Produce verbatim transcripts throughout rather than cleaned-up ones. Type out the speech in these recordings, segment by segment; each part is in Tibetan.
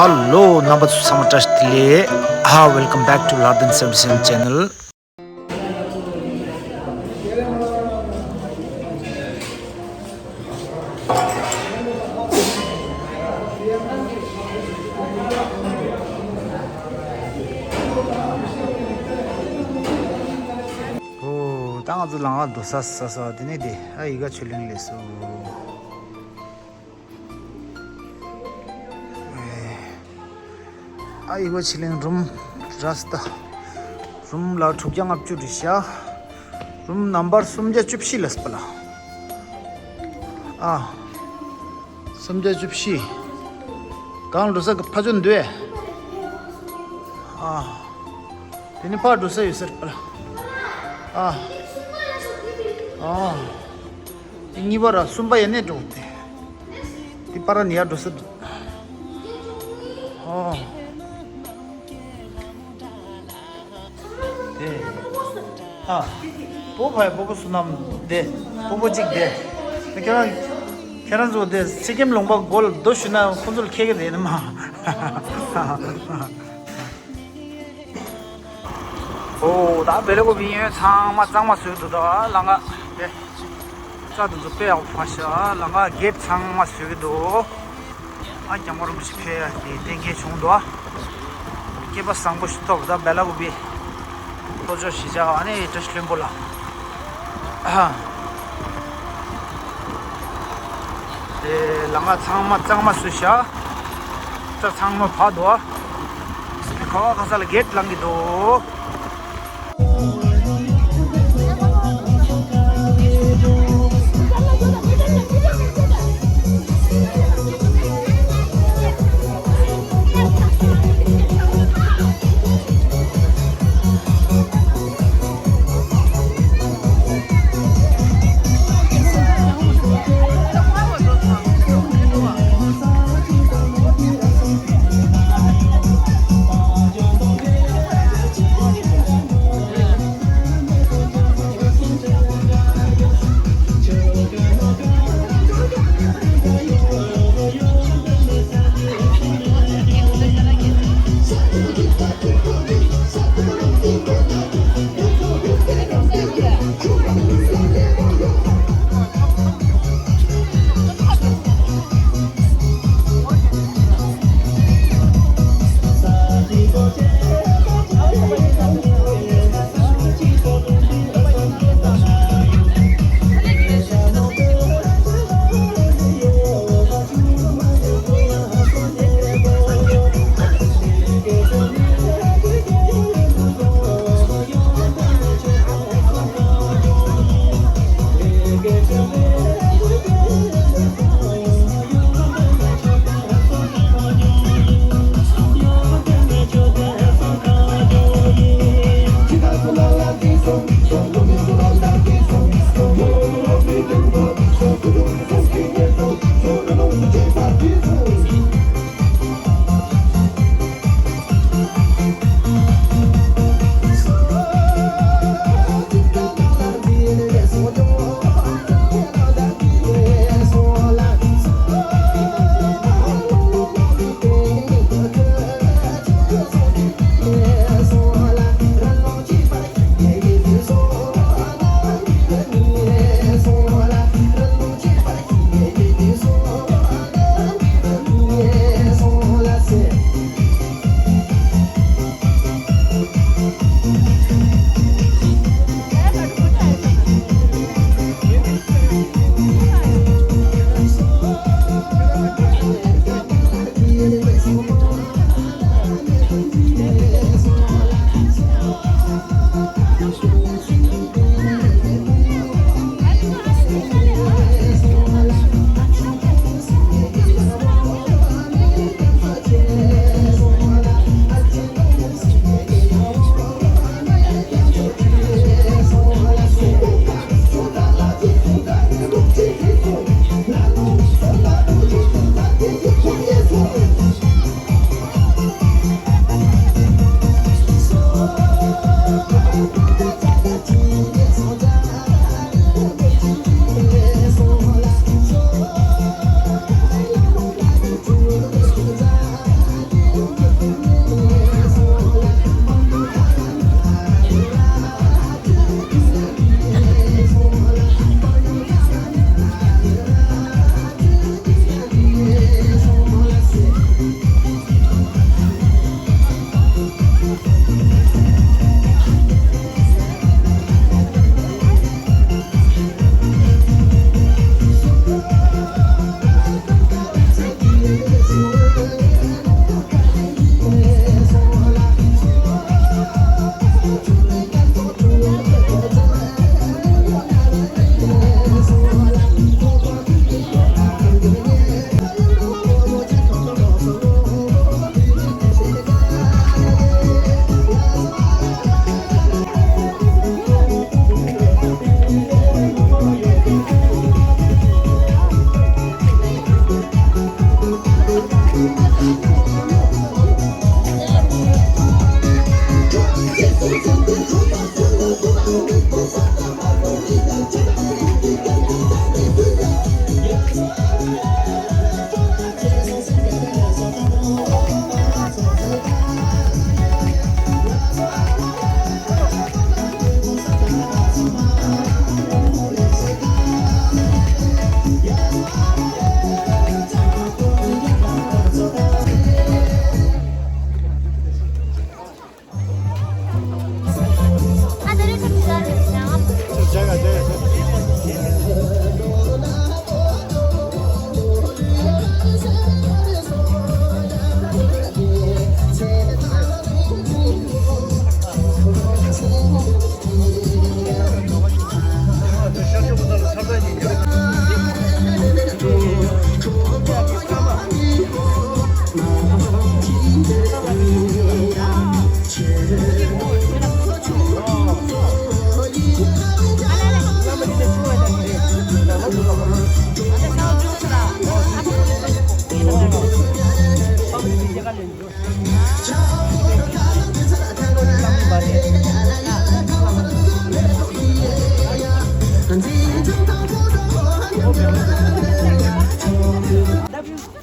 Hello, རྣམ་པ་ཚོ་ཚང་མ་བཀྲ་ཤིས་བདེ་ལེགས། ཨ། Welcome back to Lardin seventy-seven channel. ཨོ། ད་ང་ཚོ་ལམ་ཁ་རྡོ་ས་ཟ་ས་དེ་ནས་དེ། ཨ། ཡི་ག་ཆོས་གླིང་ལས་སོ། ཨ། ཡི་ག་ཆོས་གླིང་རུམ་ར་སྟ། རུམ་ལ་དྲུག་བརྒྱ་ལྔ་བཅུ་རེད་ཤག་རུམ་ནམ་བར་སུམ་བརྒྱ་བཅུ་བཞི་ལ་སྤ་ལ། ཨ། སུམ་བརྒྱ་བཅུ་བཞི། གང་འགྲོ་ས་གི་ཕ་ཆོ་འདུས། ཨ། དེ་ནི་ཕར་འགྲོ་ས་ཡོད་ས་རེད་པ་ལ། ཨ། ཨ། དེ་གཉིས་པ་ར་གསུམ་པ་ཡ་ནས་འགྲོ་དེ། དེ་པ་ར་ནི་ཡར་འགྲོ་ས་འདུག་ཨ། དེ། ཨ། སྤོ་བོ་ཕ་ཡ་སྤོ་བོ་བསོད་ནམས་དེ། སྤོ་བོ་གཅིག་དེ། དེ་ཁྱེད་རང་། ཁྱེད་རང་ཚོ་དེ་ཚིག་ཁེམ་ལུང་པ་སྒོ་ལ་རྡོ་གཞུས་ན་ཁོང་ཚོ་ལ་ཁེགས་ཀྱི་རེད་ནི་མ། ཨོ། ད་བེ་ལ་ཀུ་པི་གཡས་གཡོན་ཚང་མ་གཙང་མ་བཟོས་འདུག་ད་ལམ་ཁ་དེ། ས་དེ་ཚོ་དཔེ་ཡག་པོ་ཕ་ཤ། ལམ་ཁ་གེ་ཊི་ཚང་མ་བཟོས་ཀྱི་འདུག་ཨ། སྐྱབས་མགོན་རིན་པོ་ཆེ་ཕེབས་ཡ་དེ་གཏན་འཁེལ་བྱུང་འདུག་སྐྱེས་པ་བཟང་པོ་ཞིག་ཐོབ། ད་བེ་ལ་ཀུ་པི་ལྷོ་ཕྱོགས་གཞིས་ཆགས། ཨ་ནི་བཀྲ་ཤིས་ལྷུན་པོ་ལ། ཨ། དེ་ལམ་ཁ་ཚང་མ་གཙང་མ་བཟོས་ཤག་ས་ཚང་མ་ཕར་འདུག་ཁ་བ་ཁ་ས་ལ་གེ་ཊི་ལངས་ཀྱི་འདུག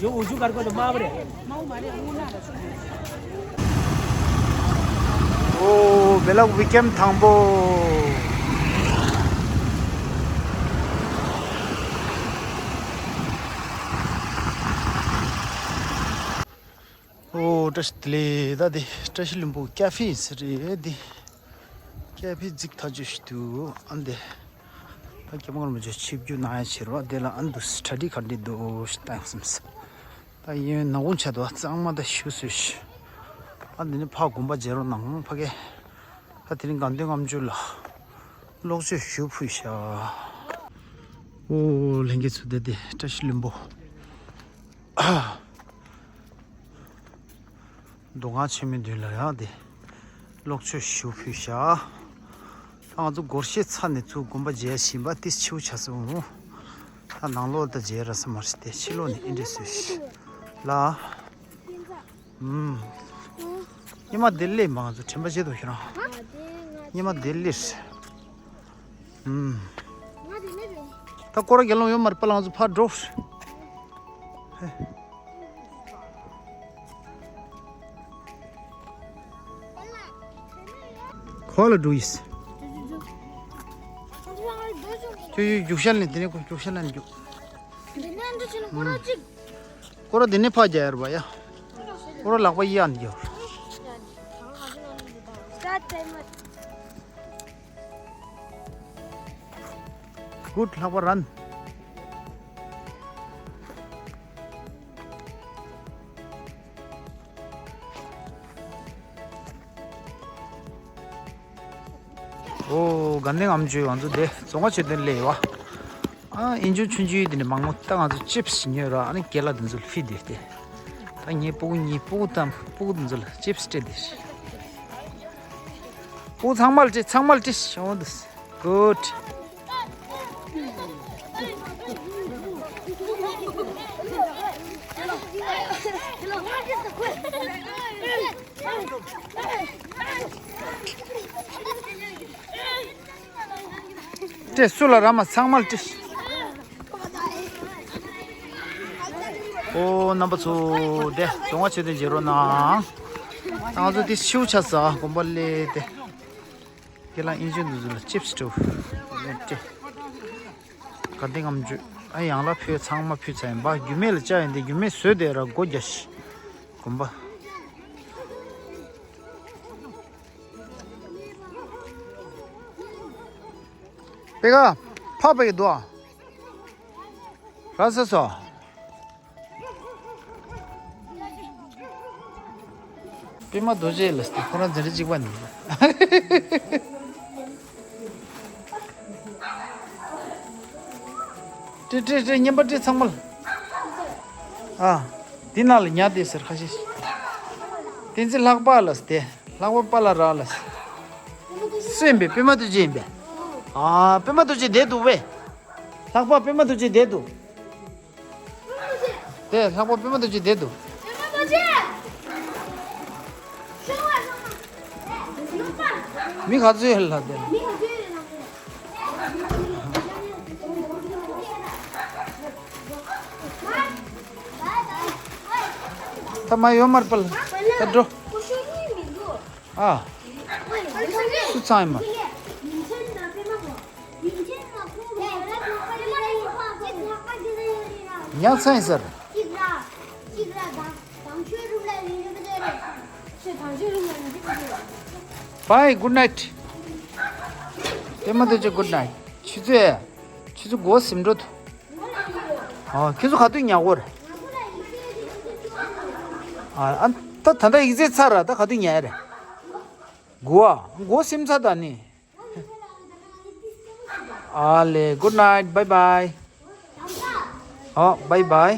यो उजू कर को तो मार रे। ཨོ་བེ་ལག་བི་ཀེམ་དང་པོ། ཨོ་བཀྲ་ཤིས་བདེ་ལེགས། ད་འདི་བཀྲ་ཤིས་ལྷུན་པོ་ཀ་ཧྥེ་ཟེར་རེད་འདི། ཀ་ཧྥེ་རྫིག་ཐག་ཆོད་ཞིག་འདུག་ཨ་འདི། ད་སྐྱབས་མགོན་རིན་པོ་ཆེ་ཆིབས་བསྒྱུར་གནང་ཡ་ཕྱིར་བ་འདི་ལ་ཨ་འདུག་གྲ་སྒྲིག་ག་འདྲ་འདུག་ཞིག་བཏང་སོང་། ད་ཡིན་ནག་ཁུང་ཆ་དོ་གཙང་མ་ད་ཞུ་སོས་ཤིག་ཨ་འདི་ནི་ཕ་དགོན་པ་མཇལ་རོགས་གནང་ཕ་གི། ད་དེ་རིང་དགའ་ལྡན་ལྔ་མཆོད་ལ་ལོག་སྤྱོད་ཞུ་ཕུལ་ཤག་ཨོ་ལྷན་རྒྱས་ཚོ་དེ་དེ་བཀྲ་ཤིས་ལྷུན་པོ། མདོ་སྔགས་ཆེན་མོའི་མདུན་ལ་ཡང་དེ་ལོག་སྤྱོད་ཞུ་ཕུལ་ཤག་ད་ང་ཚོ་སྒོར་གཞས་ཚར་ནས་ཚུར་དགོན་པ་མཇལ་བཞིན་པ་ཏིས་ཆེའུ་ཆ་སོང་། ད་ནང་ལོགས་ད་མཇལ་ར་ས་མ་རེད་དེ་ཕྱི་ལོགས་ནས་ཨེ་འདྲས་བཟོས་ཤག་ལ། ཨུམ། ཉི་མ་བདེ་ལེགས་མ་ང་ཚོ་དྲན་པ་བརྗེད་འདུག་ཁྱེད་རང་། ཉི་མ་བདེ་ལེགས། ཨུམ། ད་སྐོར་ར་རྒྱལ་ལོང་ཡོད་མ་རེད་པ་ལ་ང་ཚོ་ཕར་འགྲོ། ཁོ་ལ་འགྲོ་ཡིས། ཁྱོད་ཡུལ་རྒྱུག་ཤར་ནས་དེ་ནས་ཁོ་རྒྱུག་ཤར་ནས་རྒྱུག་སྐོར་ར་འདི་ནས་ཕར་རྒྱག་ཡར་བ་ཡ། སྐོར་ར་ལག་པ་གཡས་ནས་རྒྱག Good ལྷག་པ་རན། ཨོ་དགའ་ལྡན་ལྔ་མཆོད་ང་ཚོ་དེ་རྫོང་ཁ་མཆོད་རྟེན་སླེབས་ཡོད་པ། ཨ་ཨིན་ཇུ་ཆུང་ཆུང་དེ་ནས་མང་པོ་ད་ང་ཚོ་ཅིབ་སི་ཉོས་ར་ཨ་ནི་རྒན་ལགས་དེ་ཚོ་ལ་ཕུལ་དེ་དེ། ད་ངའི་སྤུ་གུ་གཉིས་སྤུ་གུ་དང་སྤུ་གུ་དེ་ཚོ་ལ་ཅིབ་སི་སྤྲད་དེ། སྤུ་གུ་ཚང་མ་ལ་སྤྲད་ཚང་མ་ལ་སྤྲད་ཤོག་འདུག Good. སྤྲད་སུ་ལ་ར་མ་ཚང་མ་ལ་སྤྲད། ཨོ་རྣམ་པ་ཚོ་དེ་རྫོང་ཁ་མཆོད་རྟེན་མཇལ་རོགས་གནང་། ང་ཚོ་དེ་ཆེའུ་ཆ་ས་དགོན་པ་སླེབས་ཏེ། ཁྱེད་རང་ཨིན་ཇུ་འདི་ཚོ་ལ་ཅིབ་སི་སྤྲོད། དེ་ནས་སྤྲད། དགའ་ལྡན་ལྔ་མཆོད་ཨ་ཡང་ལ་ཕུལ་ཚང་མ་ཕུལ་ཚར་ཡིན་པ་རྒྱུད་སྨད་ལ་བཅར་ཡིན་དེ་རྒྱུད་སྨད་བཟོས་དེ་ར་སྒོ་རྒྱག་ཤི། དགོན་པ། པེ་ཀ་ཕ་པེ་ཀ་འདུག་ཨ། ར་ས་སོ། པད་མ་རྡོ་རྗེ་ལ་སྟེ་ཁོ་རང་འཛིན་གྲྭ་གཅིག་པ་ནི། ཏྲི་ཏྲི་ཏྲི་ཉན་པ་ཏྲི་ཚང་མ་ལ། ཨ། འདི་ནང་ལ་ཉལ་བསྡད་ཟེར་ཁ་ཤས་ཤིག་བསྟན་འཛིན་ལྷག་པ་ལ་སྟེ་ལྷག་པ་པ་ལ་ར་ལ། སུ་ཡིན་པས་པད་མ་རྡོ་རྗེ་ཡིན་པས། ཨ་པད་མ་རྡོ་རྗེ་བསྡད་འདུག་བས། ལྷག་པ་པད་མ་རྡོ་རྗེ་བསྡད་འདུག་དེ་ལྷག་པ་པད་མ་རྡོ་རྗེ་བསྡད་འདུག་པད་མ་རྡོ་རྗེ། མི་ག་ཚོད་ཡོད་ལ་དེ། ད་མ་ཡོད་མར་པལ། ད་འགྲོ། ཨ། སུ་ཚང་ཡིན་མ། ཉག་ཚང་ཡིན་ཟེར། Bye, good night. ཏེ་མ་ཏེ་ཅེ་good night. ཆུ་ཚོད། ཆུ་ཚོད་འགོ་ཟིན་འགྲོ་ཐུ། ཨ། ཁྱེད་ཚོ་ག་དུས་ཉལ་གོ་རེད། ཨ། ཨ། ད་ད་ད་ཡིག་ཚད་ཚར་ར་ད་ག་དུས་ཉལ་རེད། འགོ་ཨ། འགོ་ཟིན་ཚར་ད་ནི། ཨ་ལེ། good night. Bye bye. ཨོ། bye bye.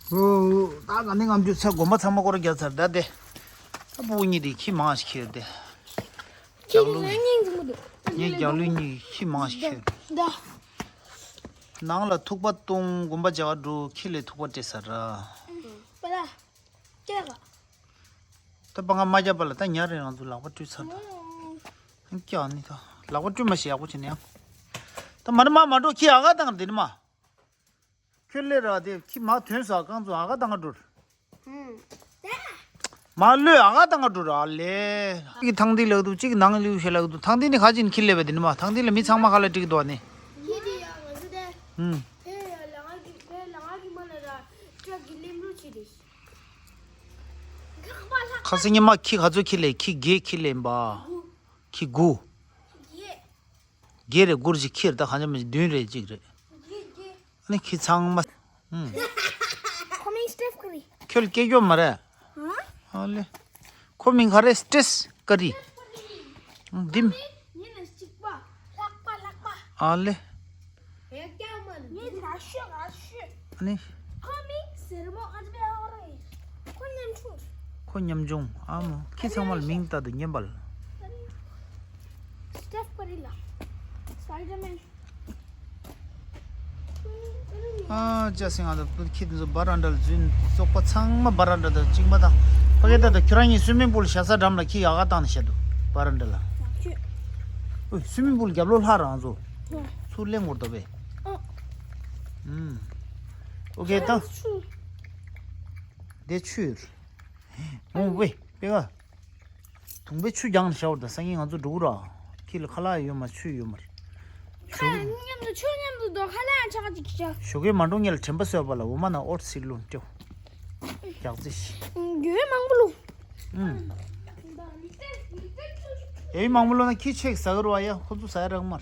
ཨོ། ད་ག་ནི་ངམ་རྒྱུ་ཚ་དགོན་པ་ཚང་མ་སྐོར་རྒྱག་ཚར་ད་དེ། ད་བུ་གཉིས་དེ་ཁྱི་མང་ཞིག་ཁྱེར་དེ། རྒྱག་ལུགས། ངའི་རྒྱག་ལུགས་གཉིས་ཁྱི་མང་ཞིག་ཁྱེར། ནང་ལ་ཐུག་པ་བཏུང་དགོན་པ་མཇལ་བ་འགྲོ་ཁྱི་ལས་ཐུག་པ་སྤྲད་ས་ར། ད་པ་ང་མ་རྒྱབ་པ་ལ་ད་ཉ་རེ་རང་ཚོ་ལག་པ་བཀྲུས་ཚར་ད། ཀྱ་ནི་ད་ལག་པ་བཀྲུས་མ་ཤེས་ཡག་པོ་བྱས་ནས་ཡང་། ད་མ་ནི་མ་མ་འགྲོ་ཁྱི་ཨ་ག་དང་དེ་ནི་མ། ཁྱོད་ལས་ར་དེ་ཁྱི་མ་ཐོན་ས་རྐང་ཚོ་ཨ་ག་དང་ག་འགྲོ། མ་ལོས་ཨ་ག་དང་ག་འགྲོ་ར་ལས། གཅིག་ཐང་དེ་ལག་ཏུ་གཅིག་ནང་ལུས་ཤེས་ལག་ཏུ་ཐང་དེ་ནི་ཁ་ཅིན་ཁྱི་ལས་པ་དེ་ནི་མ་ཐང་དེ་ལ་མི་ཚང་མ་ཁ་ལ་ཀྲིག་དོ་ནི། ཁྱི་དེ་ཡང་ང་ཚོ་དེ། ཧུམ། དེ་ཡང་ལ་ང་གི་དེ་ལ་ང་གི་མ་ལ་ར་ཀྲག་གི་ལེམ་རུ་ཆི་དེ། ཁ་སང་ཉི་མ་ཁྱི་ག་ཚོད་ཁྱི་ལས། ཁྱི་བརྒྱད་ཁྱི་ལེན་པ། ཁྱི་དགུ། བརྒྱད་རེ་དགུར་ཅིག་ཁྱི་རེ་ད་གང་ཅི་མི་བདུན་རེ་གཅིག་རེ། ཨ་ནི་ཁྱི་ཚང་མ། ཁོ་མིང་སི་ཊེཕ་ཀ་རི། ཁྱོད་སྐད་སྐྱོ་མ་རེད། ཨ་ལེ། ཁོ་མིང་ག་རེ། སི་ཊེཕ་ཀ་རི། འདིམ། ཨ་ལེ། ཨ་ནི། ཁོ་ཉམ་ཆུང་། ཨ་མོ་ཁྱི་ཚང་མ་ལ་མིང་བཏགས་འདུག་སྙན་པ་ལ། སི་ཊེཕ་ཀ་རི་ལ། སི་པའི་ཌར་མེན། ཨ་ཅག་སེང་ང་ཚོ་ཁྱི་དེ་ཚོ་བ་རན་ཌ་ལ་འཛུལ། བཙོག་པ་ཚང་མ་བ་རན་ཌ་དང་གཅིག་མ་དང་། ཕ་གི་ད་ལྟ་ཁྱོད་རང་གཉིས་སུའི་མིང་པུལ་བཞག་ས་འགྲམ་ལ་ཁྱི་ཨ་ག་བཏང་ནས་བཞག་འདུག་བ་རན་ཌ་ལ། ཨོ། སུའི་མིང་པུལ་རྒྱབ་ལོགས་ལྷག་རང་ཚོ་ཚུར་གླེང་དགོས་རེད་པས། ཨོ་ཁེ་ད། དེ་ཆུ། ཨོ་ཝེ་པེ་ག་དུང་པའི་ཆུ་རྒྱང་ལ་ཤར་བ་དང་སང་ཉིན་ང་ཚོ་འགྲོ་གི་ར། ཁྱི་ལ་ཁ་ལག་ཡོད་མ་ཆུ་ཡོད་མ་རེད། ཁ་མཉམ་དུ་ཆུ་མཉམ་དུ་འདུག་ཁ་ལག་ཆག་ཅིག་ཤ། ཞོགས་ཀས་མ་འགྲོ་ངེད་ལ་དྲན་པ་གསོས་པ་ལ་འོ་མ་ན་ཨོ་སི་ལུང་སྤྲེའུ། རྒྱག་རྩིས་ཤི། འགྱོད་མང་པོ་ལུ། ཨུམ། ཡེ་མང་པོ་ལོ་ན་ཁྱི་ཆེག་ཟ་གི་རུ་བ་ཡ་ཁོ་ཚོ་ཟ་ཡ་རག་མ་རེད།